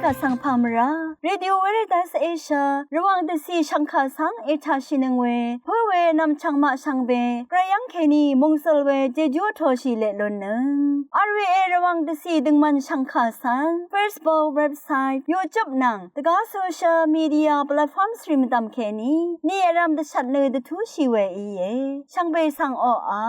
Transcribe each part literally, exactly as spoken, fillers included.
Vsvng pà mvrá Radio Veritas Asia Rvwàng dvcì shv̀ngkà svng ètàshìnøng we pǿ we nv̀mchv̀ng maq shvngbe gvray yv́ng kèní mòngsøl we jejú vtōshì leq lunnøng. R V A Rvwàng dvcì døngmvn shv̀ngkà svng Facebook, website, YouTube nvng dvgá social media platform svri mvdv̀m kèní ni vrv̄m dvshvt nø dvtúshì we íe. Shvngbe svng oqà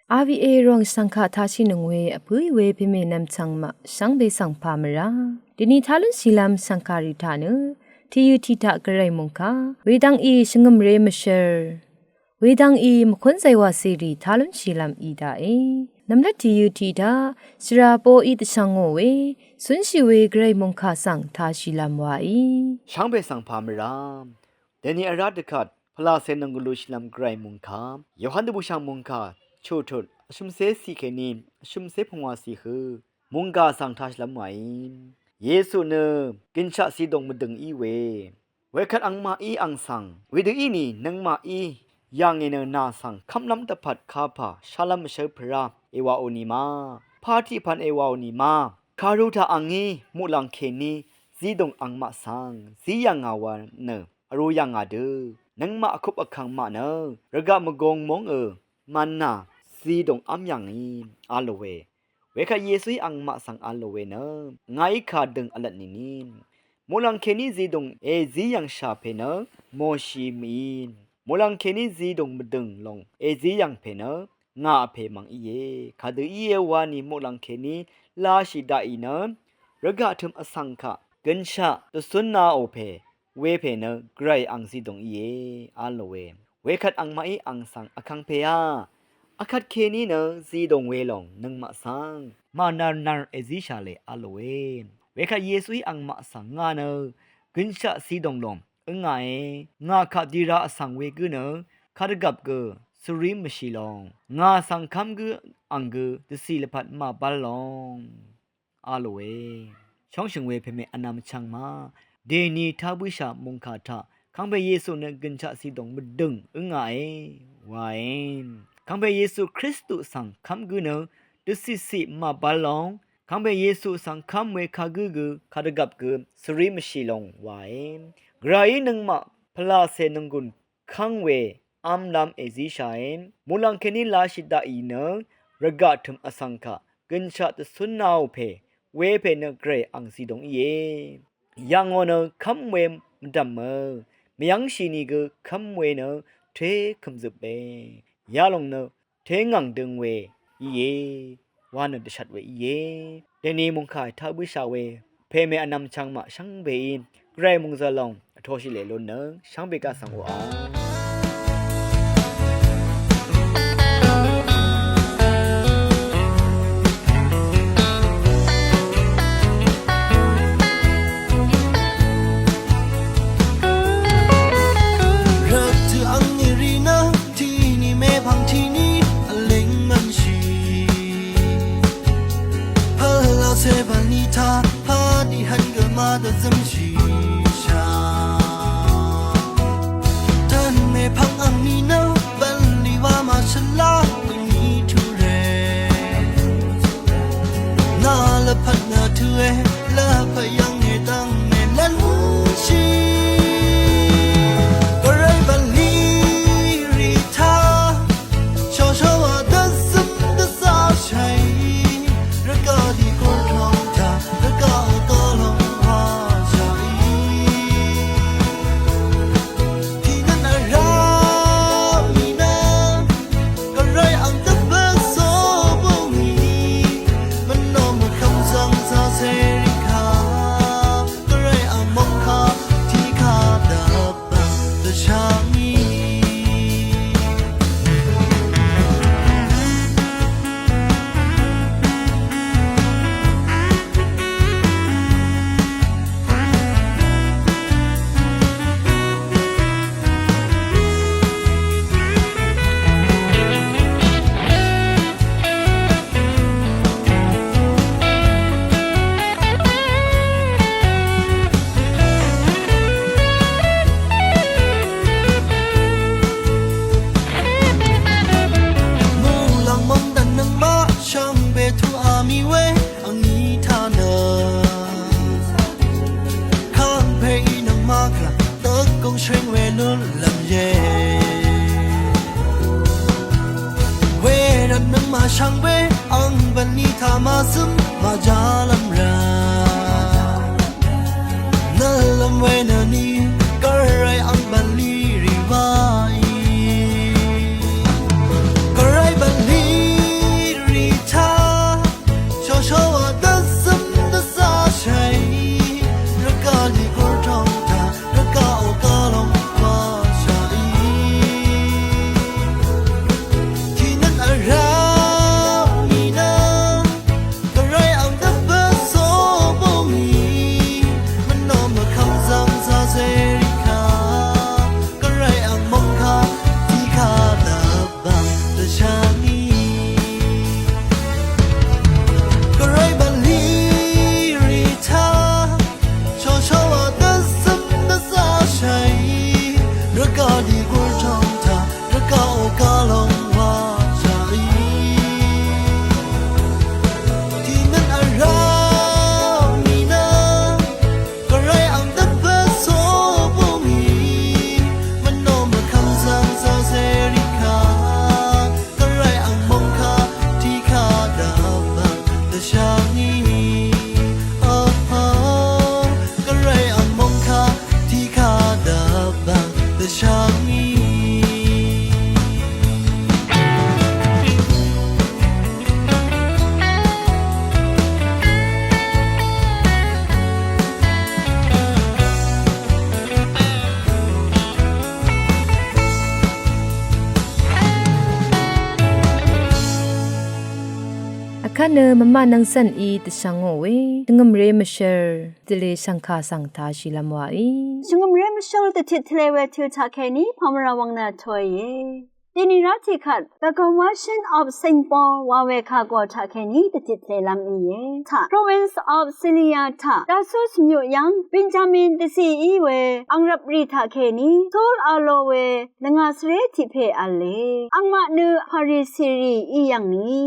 R V A Rvwàng shv̀ngkà tashìnøng we vpǿì we pèmè nv̀mchv̀ng maq shvngbe svng pà mvrá dvni tá lúnshìlv́m shv̀ngkàrì taq nø tìyø tiq taq gvray mòngkà wedvng í shvngø̀mré mvshvr wedvng í mvkún zaywà cèrì tá lúnshìlv́m í daqe. Nv̀mlat tìyø tiq taq shvrà poqí dvshvngò we cúnshì we gvray mòngkà svng tashìlv́m waí shvngbe svng pà mvrá dvni vrá dvkvt pvlacè nònggùn lushìlv́m gvray mòngkà Yohan dvbùshv̀ng mòngkà chuqtut vshø̀mcé cì kèní vshø̀mcé pungwà cì hø mònggà svng tashìlv́m wàí. Yesu nø gønshaq zidòng mvdø̀ng í we. Wekvt angmaqí ang svng wedø í nì nøngmaqí yà ngì nø nà svng kv́mlv́m dvpvt kapà shálv́m mvshv́r pvrá èwàò nì ma, pà tiq pv̀n èwàò nì ma. Kàru taq angí muqlàng kèní zidòng angmaq svng zí yv̀ngà wa nø vrū yv̀ngà dø nøngmaq vkup vkvng maq nø rvgaq mvgōng móng ø mànà zidòng v́m yv̀ngì a lòe. Wekvt Yesuí angmaq svng a lòe nø ngàí kàdø̀ng vlvt nìni. Muqlàng kèní zidòng èzí yv̀ngshà pè nø mòshì mìí. Muqlàng kèní zidòng mvdø̀ng lòng èzí yv̀ng pè nø ngà vpè mv̀ng íe. Kadø íe wa nì muqlàng kèní lashì daqì nø rvgaq tø̀m vsvng kaq gønshaq dvcúnnaò pè wepè nø gvray ang zidòng íe a lòe. Wekvt angmaqí ang svng vkvng pèá vkvt kèní nø zidòng welòng nøngmaq svng mànarnar èzíshà lè a lòe. Wekvt Yesuí angmaq svng ngà nø gønshaq zidòng lòng ǿngàe. Ngà kaq dira vsvng wegǿ nø kadvgvp gø svrí mvshì lòng ngà svng kv́m gǿ ang gø dvcì lvpat màbál lòng a lòe. Shóngshø̀ng we pèmè vnvm vchvng ma dèni tá bǿshà mòngkà taq kangpe Yesu nø gønshaq zidòng mvdø̀ng ǿngàe wae. Kangpe Yesu Kristu svng kv́m gǿ nø dvcìcì màbál lòng kangpe Yesu svng kv́m we kagǿ gø kadvgvp gø svrí mvshì lòng wae. Gvrayí nøngmaq pvlacè nònggùn kv́ng we v́mlv́m èzíshàe. Muqlàng kèní lashì daqì nø rvgaq tø̀m vsvng kaq gønshaq dvcúnnaò pè wepè nø gvray ang zidòng íe. Yà ngò nø kv́m we mvdv̀mø mvyv́ngshì nìgø kv́m we nø té kø̀mzøp e. Yalòng nø té ngv̀ng døng we íe wa nø dvshat we íe. Dèni mòngkà tá bǿshà we pèmè vnvm vchvng maq shvngbeí gvray mòngzø̀l lòng vtōshì lè lunnøng shvngbe kaq svng oqà Rvt tø angni rì nø tìni mèpvng tìni vlíng mvnshì. Pvlacè bv̀nlì taq pàdì hvn gø màdvzømshìshà. Tvn mèpvng angni nø bv̀nlì wa màshvla dvni turè. Nà lvpat nø tø̄e lvpat yv̀nge dv́nge lv́nshì. Gvray bv̀nlì rì taq shawshawa dvzøm dvzashàì. Rvgaq dì gurtong taq rvgaq gaq lòng washàì. Tìnvn vrá mì nø Gvray ang dvpvt zó bǿngì. Mvnò mvkvm zvng zá cèrì kà Gvray ang mvng Wenøni gvray ang bvlirì wàì. Gvray bvlirì taq shoshowa dvzøm dvzashàì. Rvgaq ni gurtong taq rvgaq oqalong washàì. Tìnøt vrá mì nø gvray ang dvpvt so bungì. Mvnò mvkvm zvng zazerì kaq gvray ang mòngkà tiqkà dvbvng dvshvngì. Gvray bvlirì taq shoshowa dvzøm dvzashàì. Rvgaq ni gurtong taq rvgaq oqalong washàì. Tìnøt vrá mì nø gvray ang dvpvt so bungì. Mvnò mvkvm zvng zazerì kaq gvray ang mòngkà tiqkà dvbvng dvshvngì. Oho, gvray ang mòngkà tiqkà dvbvng dvshvngì. Vkvt nø mvmaq nvng cv̀n í dvshvngò we shvngø̀mré mvshv́l dvlē shv̀ngkà svng tāshìlv́m wàí. Shvngø̀mré mvshv́l dvtit tvlē we tø̄ taqkèní pàmvrà wvng nø tø̀ìe. Dèní rá tiqkvt The Conversion of Saint Paul wa we kagø taqkèní dvtit tvlēlv́m íe. Taq Province of Syria taq Tarsus mvyuq yv́ng Benjamin dvcì í we ang rvprì taqkèní Saul a lo we lvngà svré tiq pè v̄le. Angmaq nø Parisirì í yv̀ngì.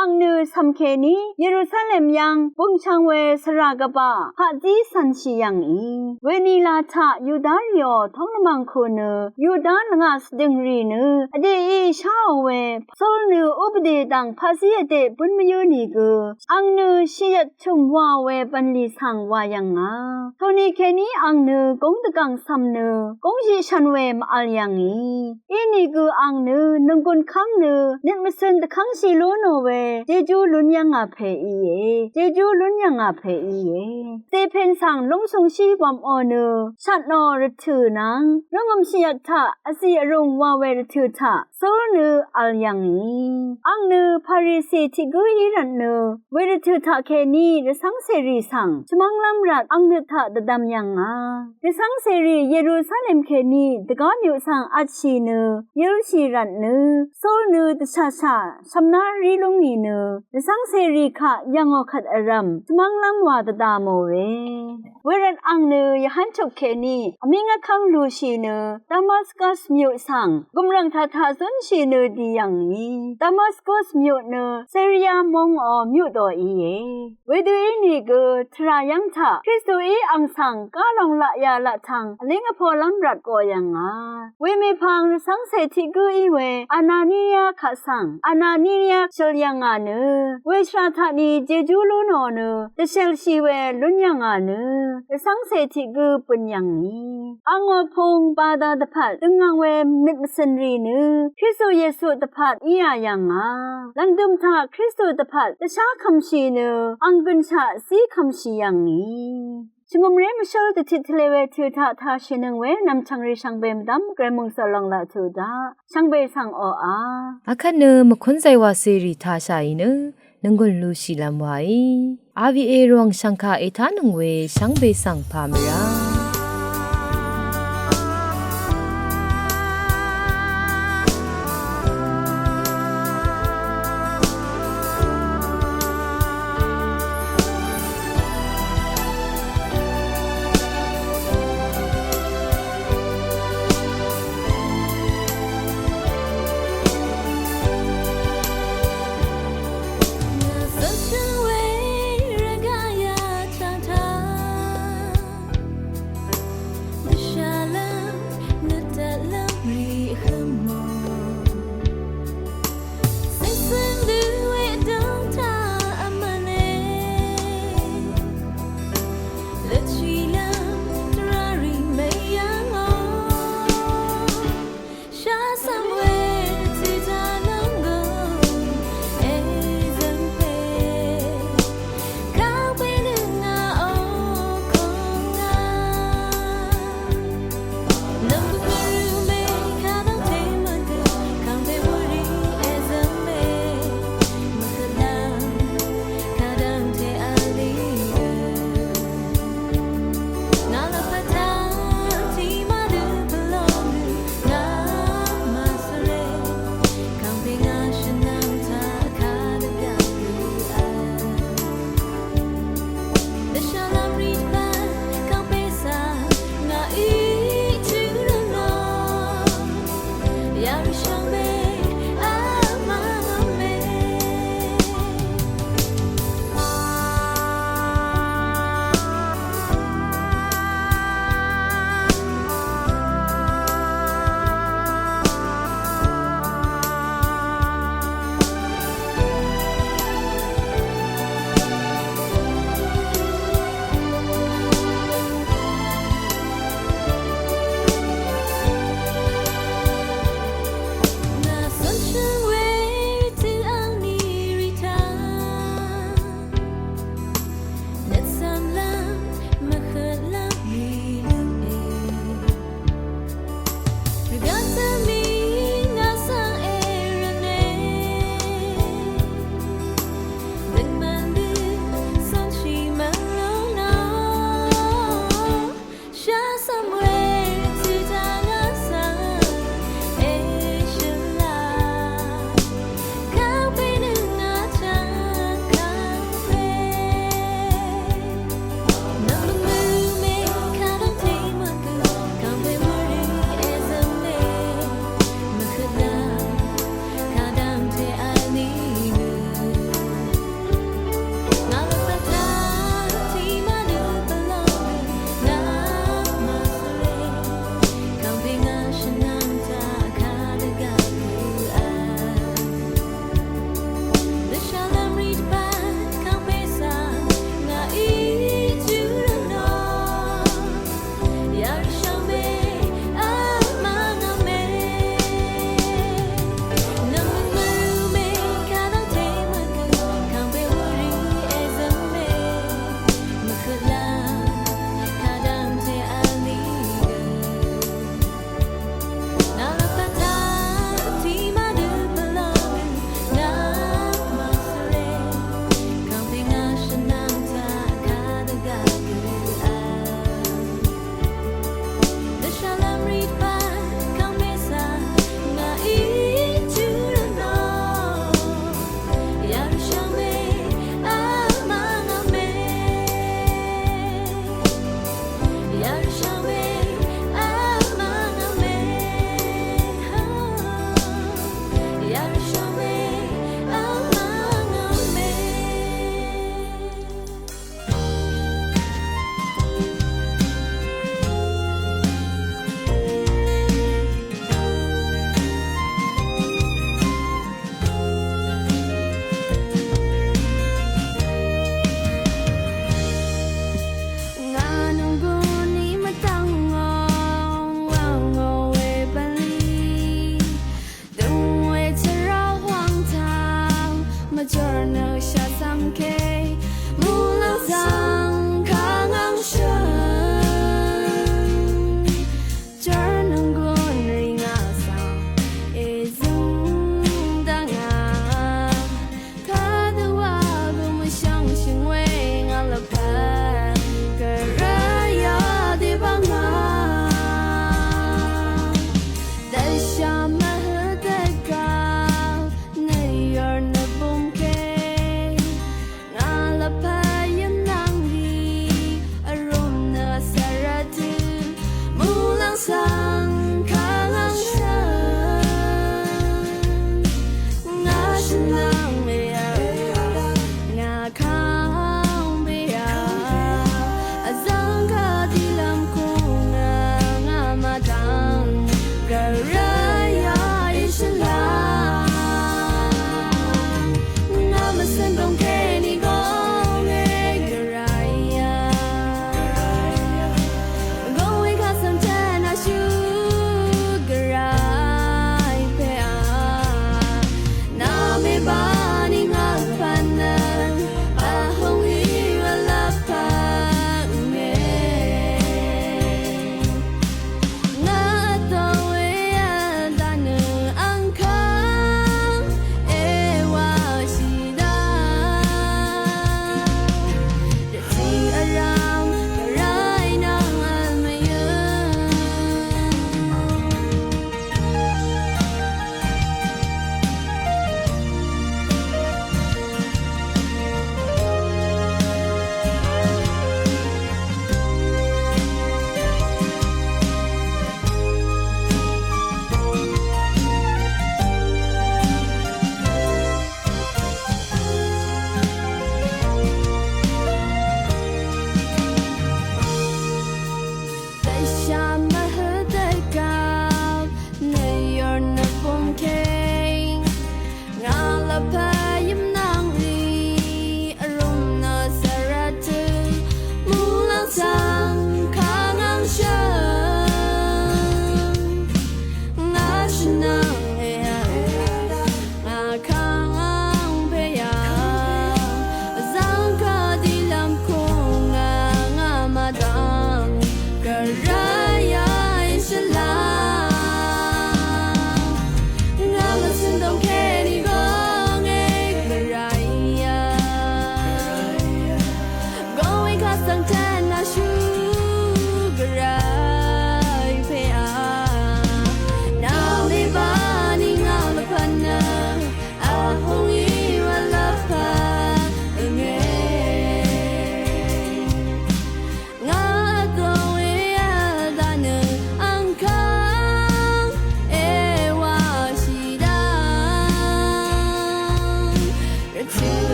Ang nø cv̀mkèní Yerusalem yv́ng bøngchvng we svrà gvbà paqzí cv̀nshì yv̀ngì. Wenila taq Yudarìò tóngnvmv̀ng ku nø Yuda lvngà sdø̀ngrì nø vdèí sháò we Saul nø upvdè dv̀ng paqzí vdè bǿn mvyǿ nìgø ang nø shìyvt chø̀m wàò we bv̀nlì svng wà yv̀ngà. Toni kèní ang nø gúng dvgv̀ng cv̀m nø gúng yiqshvn we mvvl yv̀ngì. Inìgø ang nø nònggùn kv́ng nø nøt mvcø̄n dvkv́ngshì lú nò we jejú lún yv́ngà pè íe. Jejú lún yv́ngà pè íe. Stephen svng lúngshúngshí wv̀mò nø shvtnò rvtø̀ nvng lúngø̀m shìyvt taq vzì vrùng wà we rvtø̀ taq Saul nø vl yv̀ngì. Ang nø Parisi tiq gǿ í rvt nø we rvtø̀ taqkèní rvcv́ng cèrì svng shvmv́nglv́m rvt ang nøt taq dvdvm yv̀ngà. Rvcv́ng cèrì Yerusalem kèní dvgá myuq svng vtshì nø yølshì rvt nø Saul nø dvshàshà shv̀mná rí lúngì nø rvcv́ng cèrì kaq yv̀ngò kvt vrv̀m shvmv́nglv́m wà dvdvmò we. Wervt ang nø yvhv́n chuk kèní vmíng vkv́ng lúshì nø Damaskus myuq svng gùmrv̀ng taqtaq zúnshì nø dì yv̀ngì. Damaskus myuq nø Siria mòngò myuq dò íe. Wedø ínìgø tvrà yv́ng taq Kristuí ang svng gá long laqyà laqtv̀ng vlíng vpolv́m rvt gø yv̀ngà. Wemèpvng rvcv́ngcè tiq gǿ í we Anania kaq svng Anania shøl yv̀ngà nø weshvra taqni jejú lú nò nø dvshèlshì we lún yv̀ngà nø rvcv́ngcè tiq gǿ bø̀n yv̀ngì. Angò pung bada dvpvt døngvng we nøt mvcø̀n rì nø Kristu Yesu dvpvt íā yv̀ngà. Lv̀ngdø̀m taq Kristu dvpvt dvshá kvmshì nø ang gø̀nshaq zí kvmshì yv̀ngì. Shvngø̀mré mvshǿl dvtit tvlē we tø̄ taq tāshìnøng we nv̀mchv̀ng rì shvngbe mvdv́m gvray mòngsø̀l lòng laq tuq daq shvngbe svng oqà. Akvt nø mvkún zaywà cèrì tāshàì nø nònggùn lúshìlv́m wàí. R V A Rvwàng shv̀ngkà ètánøng we shvngbe svng pà mvrá.